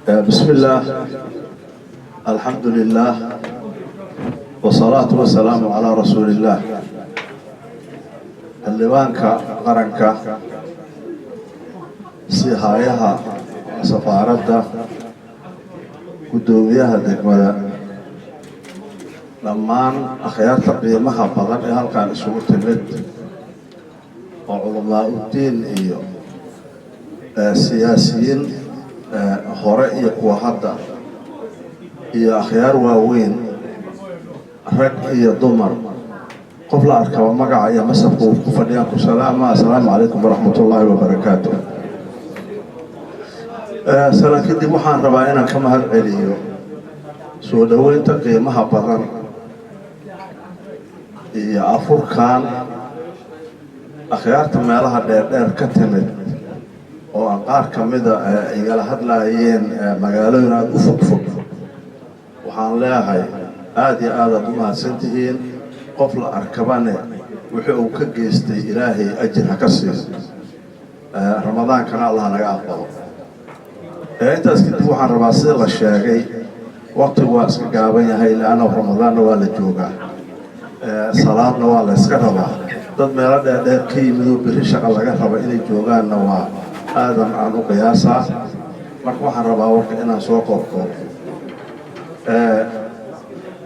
بسم الله، الحمد لله، والصلاة والسلام على رسول الله. Xildhibaanka qaranka, sihayaha safaaradda, guddoomiyaha degmada, dhammaan akhyaarta qiimaha badan ee halkan isugu timid oo culamaa uddiin iyo siyaasiyiin hore iyo kuwa hadda iyo akhyaar waaweyn, rag iyo dumar, qof la arkaba magaca iyo masabka uu ku fadhiyaan ku salaama. Assalaamu calaykum waraxmat ullaahi wabarakaatu. Salan kadib, waxaan rabaa inaan ka mahad celiyo soo dhoweynta qiimaha badan iyo afurkan akhyaarta meelaha dheerdheer ka timid oo aan qaar ka mida igala hadlaayeen magaalooyin aada u fog fog. Waxaan leeyahay aada iyo aadaad u mahadsan tihiin. Qof la arkabane wixii uu ka geystay Ilaahay ajir ha ka siiyo, Ramadaankana Allah naga aqbalo. Intaas kadib, waxaan rabaa, sida la sheegay, waqtigu waa iska gaaban yahay, leanna Ramadaanna waa la joogaa, salaadna waa la iska rabaa, dad meelo dheerdheer ka yimid oo berri shaqa laga raba inay joogaanna waa aadan aan u qiyaasaa. Marka waxaan rabaa warka inaan soo koobkoobo.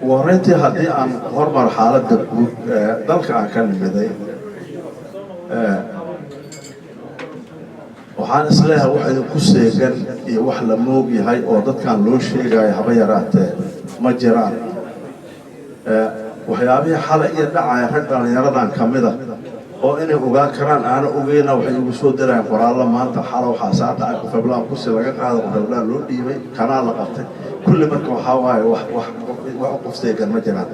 Ugu horreyntii, haddii aan hormaro xaaladda guud dalka aan ka nimiday, waxaan isleeyahay wax idinku seegan iyo wax la moog yahay oo dadkan loo sheegayo haba yaraatee ma jiraan. Waxyaabihii xalay iyo dhacaya, rag dhallinyaradan ka mida oo inay ogaan karaan aana ogeyna waxay igu soo dirayaan qoraallo: maanta xala waxaa saa dhacay, qof heblaan kursi laga qaado, qof heblaan loo dhiibay, kanaa la qabtay, kulli. Marka waxaa waaye wax qof seegan ma jiraan,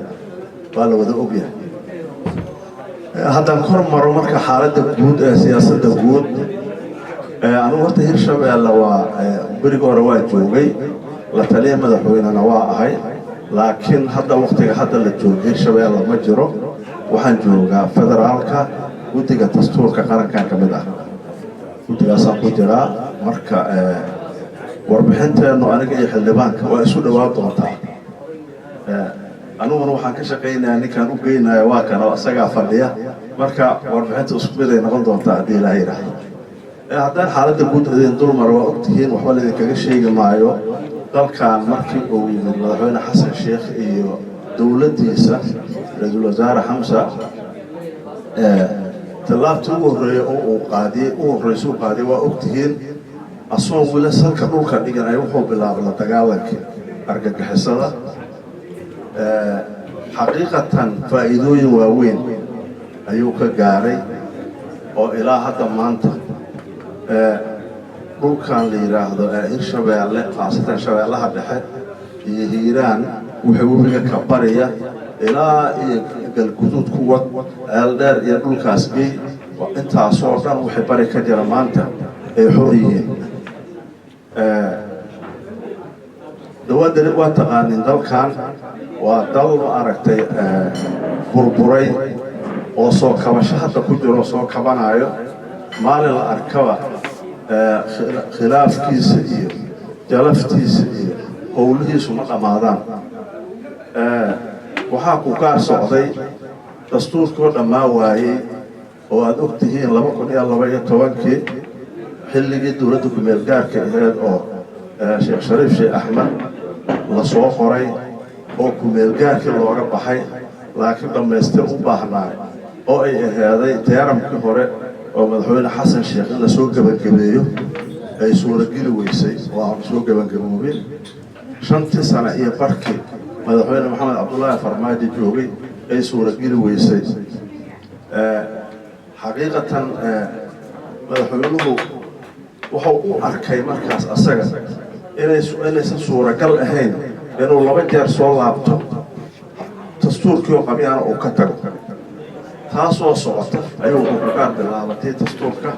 waa la wada ogyahay. Haddaan kor maro marka xaaladda guud ee siyaasadda guud, anigu horta Hirshabeelle waa beriga hore waa joogay, la taliya madaxweynena waa ahay, laakiin hadda waktiga hadda la joogo Hirshabeelle ma jiro. Waxaan joogaa federaalka, guddiga dastuurka qarankan ka mid ah, guddigaasaan ku jiraa. Marka warbixinteennu aniga iyo xildhibaanka waa isu dhowaan doontaa. Aniguna waxaan ka shaqaynayaa ninkaan u geynaya waa kan oo isagaa fadhiya. Marka warbixinta isku mid ay noqon doontaa haddii Ilaah yidhaahdo. Haddaan xaaladda guud idin dulmar, waa ogtihiin, waxba laydinkaga sheegi maayo. Dalkan markii uu yimid Madaxweyne Xasan Sheikh iyo dowladdiisa, Ra-iisul Wasaare Xamsa, tallaabtii ugu horreeya oo uu qaadiyey, ugu horreysa uu qaadiyey, waa ogtihiin. Asoon weli salka dhulka dhigan ay wuxuu bilaabay la dagaalankii argagixisada. Xaqiiqatan faa'iidooyin waaweyn ayuu ka gaaray oo ilaa hadda maanta dhulkan la yidhaahdo Hirshabeelle, khaasatan Shabeellaha Dhexe iyo Hiiraan, wuxuu webiga ka bariya ilaa iyo Galguduud, kuwa Ceeldheer iyo dhulkaas gey, intaasoo dhan waxay bari ka jira maanta ay xor yihiin. Dawaadani waa taqaanin, dalkan waa dal ma aragtay burburay oo soo kabasho hadda ku jiro, soo kabanayo. Maalin la arkaba khilaafkiisa iyo jalaftiisa iyo howlihiisu ma dhammaadaan. Waxaa ku gaar socday dastuurkoo dhammaa waayey oo aada og tihiin 2012-kii, xilligii dowladda kumeel gaarka aheyd oo Sheekh Shariif Sheekh Axmed la soo qoray oo kumeel gaarkii looga baxay, laakiin dhammaystir u baahnaay oo ay aheeday term-kii hore oo Madaxweyne Xasan Sheekh in lasoo gebagabeeyo ay suurageli weysay oo aan soo gebagaboobin. 5-tii sane iyo barkii Madaxweyne Maxamed Cabdullaahi Farmaajo joogay ay suurageli weysay. Xaqiiqatan madaxweynuhu wuxuu u arkay markaas asaga inaysan suuragal ahayn inuu laba jeer soo laabto, dastuurkii oo qabyaana uu ka tago. Taasoo socota ayuu wuxuu ku gaar bilaabatay dastuurka.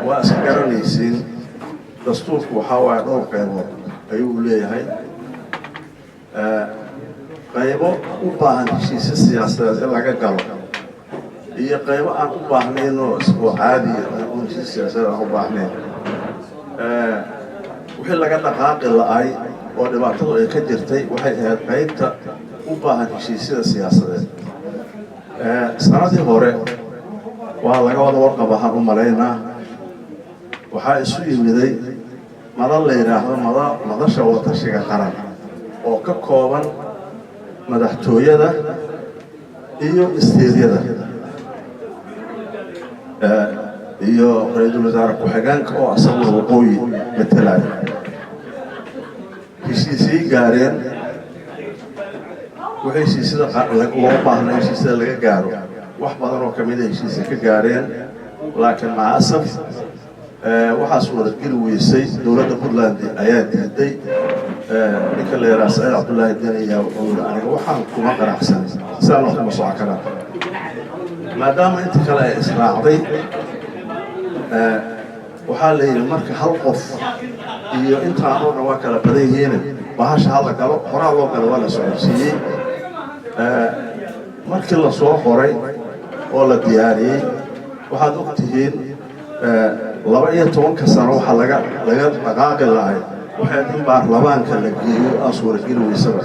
Waa iska garanaysiin, dastuurku waxaa waaye dhowr qaybood ayuu leeyahay: qaybo u baahan heshiisyo siyaasadeed in laga galo iyo qaybo aan u baahnayn oo caadiya oo heshiis siyaasadeed aan u baahnayn. Wixii heshiis siyaasadeed u baahan Wixii laga dhaqaaqi la'ay oo dhibaatadu ay ka jirtay waxay ahayd qaybta u baahan heshiisyada siyaasadeed. Sanadii hore waa laga wada warqab, waxaan u malaynaa waxaa isu yimiday madal la yidhaahdo Madasha Wadatashiga Qaran oo ka kooban madaxtooyada iyo isteedyada iyo ra-iisul wasaare ku-xigeenka oo asaguna waqooyi matalaya. Heshiisay gaareen. Wixii heshiisyada loo baahna heshiisyada laga gaaro, wax badan oo kamida heshiisya ka gaareen, laakiin maca asaf waxaa suuradgeli weysay dowladda Puntland ayaa diiday. Ninka la yidhaha Saciid Cabdullaahi Deni ayaa wuxuu yidhi, "Aniga waxaan kuma qanacsan, sidaana kuma socon karaan." Maadaama inta kale ay israacday, waxaa la yidhi marka hal qof iyo intaanoo dhan waa kala badan yihiin, bahasha hala galo. Horaa loo galo, waa la socodsiiyey. Markii lasoo qoray oo la diyaariyey, waxaad og tihiin 12-ka sano waxaa laga dhaqaaqi lahay waxay in baarlamaanka la geeyo aa suurageli weysaba.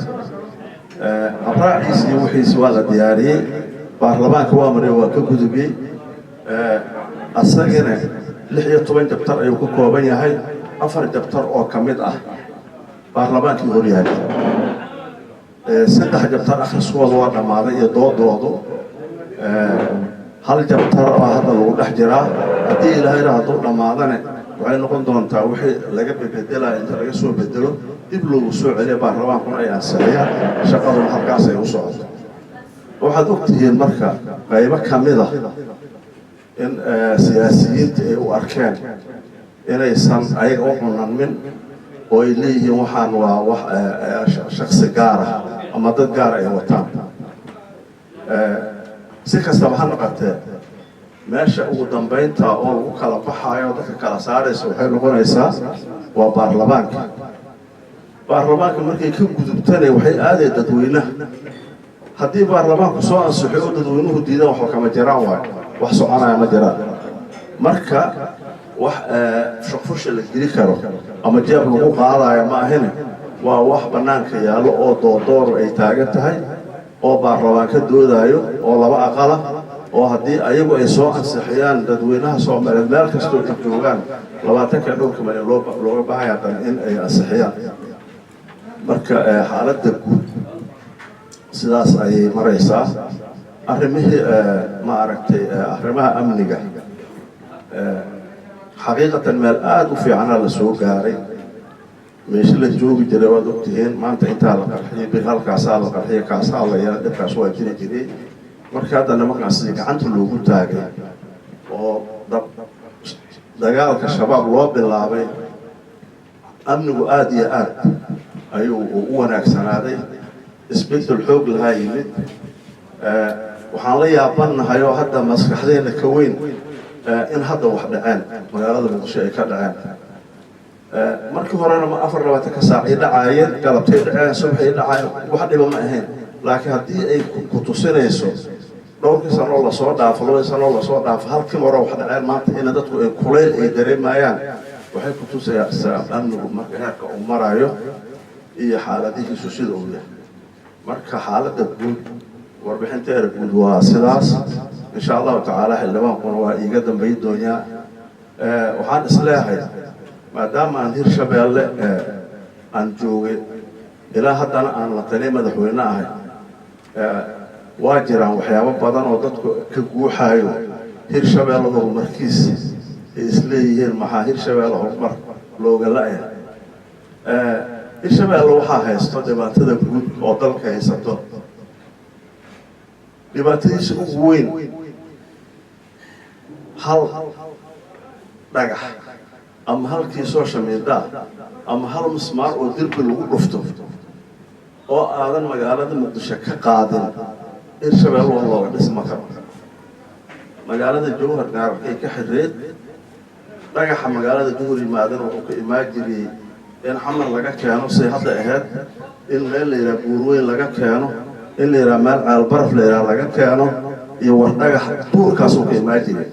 Habraaciisi iyo wixiisi waa la diyaariyey, baarlamaanka waa mariyo, waa ka gudubiyey. Asagina 16 chapter ayuu ka kooban yahay. Afar chapter oo ka mid ah baarlamaankii horyahay, saddex chapter akhriskooda waa dhammaaday iyo doodoodu, hal chapter oo hadda lagu dhex jiraa. Haddii Ilaahayna hadduu dhammaadane, waxay noqon doontaa wixii laga bebedelaya inta laga soo bedelo dib loogu soo celiya, baarlamaankuna ay ansixiyaan, shaqaduna halkaas ay u socoto. Waxaad og tihiin marka qaybo ka mid a in siyaasiyiinta ay u arkeen inaysan ayaga u cunanmin oo ay leeyihiin waxaan waa wax shaksi gaara ama dad gaara ay wataan. Si kastaba ha noqotee, meesha ugu dambaynta oo lagu kala baxaayo, dadka kala saaraysa, waxay noqonaysaa waa baarlamaanka. Baarlamaanka markay ka gudubtana waxay aaday dadweynaha. Haddii baarlamaanku soo ansixo oo dadweynuhu diidaan, waxba kama jiraan waayo, wax soconaya ma jiraan. Marka wax shuqfusha la geli karo ama jeeb lagu qaadayo ma ahine, waa wax bannaanka yaallo oo doordooru ay taagan tahay oo baarlamaan ka doodaayo oo laba aqala oo haddii ayagu ay soo ansixiyaan, dadweynaha Soomaaliyeed meel kastoo ay joogaan 20-ka dhowrka malyan looga baahaya haddana in ay ansixiyaan. Marka xaaladda guud sidaas ayay maraysaa. Arrimihii, ma aragtay, arrimaha amniga xaqiiqatan meel aada u fiicana la soo gaaray. Meesha la joogi jiray waad ogtihiin. Maanta intaa la qarxiyay, bir halkaasaa la qarxiyay, kaasaa la yeela, dhibkaas waa jiri jiray. Marka hadda nimankaas sidii gacanta loogu taagay oo dagaalka Shabaab loo bilaabay, amnigu aada iyo aad ayuu u wanaagsanaaday, isbeddel xoog lahaa yimid. Waxaan la yaabannahay oo hadda maskaxdeena ka weyn in hadda wax dhaceen, magaalada Muqdisho ay ka dhaceen. Markii horena ma 24-ka saac ay dhacaayeen, galabtay dhaceen, subaxay dhacaayeen, wax dhiba ma ahayn. Laakiin haddii ay ku tusinayso dhowrkii sanoo lasoo dhaafo, 2-dii sanoo lasoo dhaafo, halkii maroo wax dhaceen maanta ina dadku ay kulayl ay dareemayaan, waxay ku tusaysaa amnigu marka heerka uu marayo iyo xaaladihiisu sida uu yahay. Marka xaaladda guud, warbixinteeda guud waa sidaas. Insha Allahu tacaala xildhibaankuna waa iiga dambayn doonyaa. Waxaan isleeyahay, maadaama aan Hirshabeelle aan joogay ilaa haddana aan la taliya madaxweyne ahay, waa jiraan waxyaabo badan oo dadku ka guuxaayo Hirshabeelle horumarkiis ay isleeyihiin, maxaa Hirshabeelle horumar looga la-ya? Hirshabeelle waxaa haysto dhibaatada guud oo dalka haysato. Dhibaatadiisa ugu weyn, hal dhagax ama hal kiisoo shamiindaa ama hal mismaar oo derbi lagu dhufto oo aadan magaalada Muqdisho ka qaadin, Hirshabeelle wax looga dhisma karo. Magaalada Jowhar gaararkay ka xireed. Dhagaxa magaalada Jowhar yimaadana wuxuu ka imaan jiriyey in Xamar laga keeno, say hadda ahayd, in meel la yidhaha Buurweyn laga keeno, in la yidhaha meel Ceelbaraf la yidhaha laga keeno, iyo war dhagax duurkaasuu ka imaan jiray.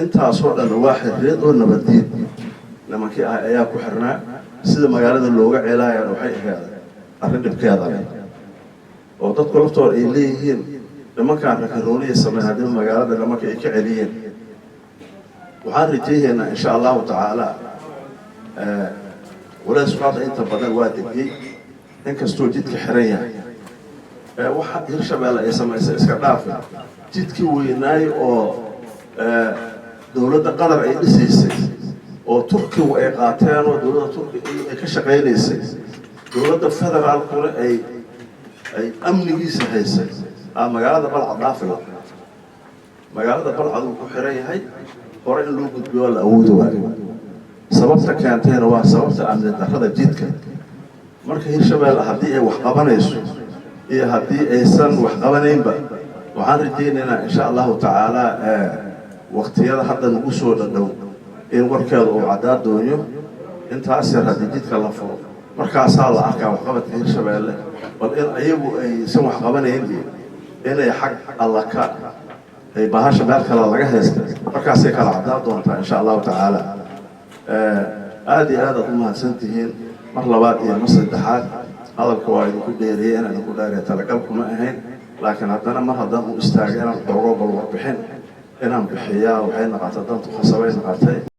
Intaasoo dhan waa xireed oo nabaddiid. Nimankii ah ayaa ku xirnaa. Sida magaalada looga ceelaayana waxay ahayd arrin dhibkeeda leh, oo dadku laftooda ay leeyihiin nimankaan rakarooniya sameyn haddii magaalada nimanka ay ka celiyeen. Waxaan rajaynaynaa, insha Allahu tacaala, walaasku hadda inta badan waa degiyey, inkastoo jidka xiran yahay. Waxa Hirshabeelle ay samaysay iska dhaafa, jidkii weynaay oo dowladda Qatar ay dhisaysay oo Turkigu ay qaateen, oo dowladda Turkiga ay ka shaqaynaysay, dowladda federaalkuna ay amnigiisa haysay, magaalada Balcad dhaafila. Magaalada Balcad uu ku xiran yahay, hore in loo gudbiyo waa la awoodi waayo. Sababta keentayna waa sababta amni darrada jidka. Marka Hirshabeelle haddii ay wax qabanayso iyo haddii aysan wax qabanaynba, waxaan rajaynaynaa, insha Allahu tacaala, waqtiyada hadda nagu soo dhadhow in warkeeda uu caddaa doonyo. Intaas yar haddii jidka la furo, markaasaa la arkaa waxqabadka Hirshabeelle, bal in ayagu aysan wax qabanayn iyo inay xag Alla ka ay bahasha meel kale laga haysta, markaasay kala caddaa doontaa, insha Allahu tacaala. Aada iyo aad aad u mahadsan tihiin mar labaad iyo mar saddexaad. Hadalka waa idinku dheeriyey, inaan idinku dheeriya talagal kuma ahayn, laakiin haddana mar haddaan u istaagay inaan xoogo bal warbixin inaan bixiyaa waxay noqotay dantu khasabay noqotay.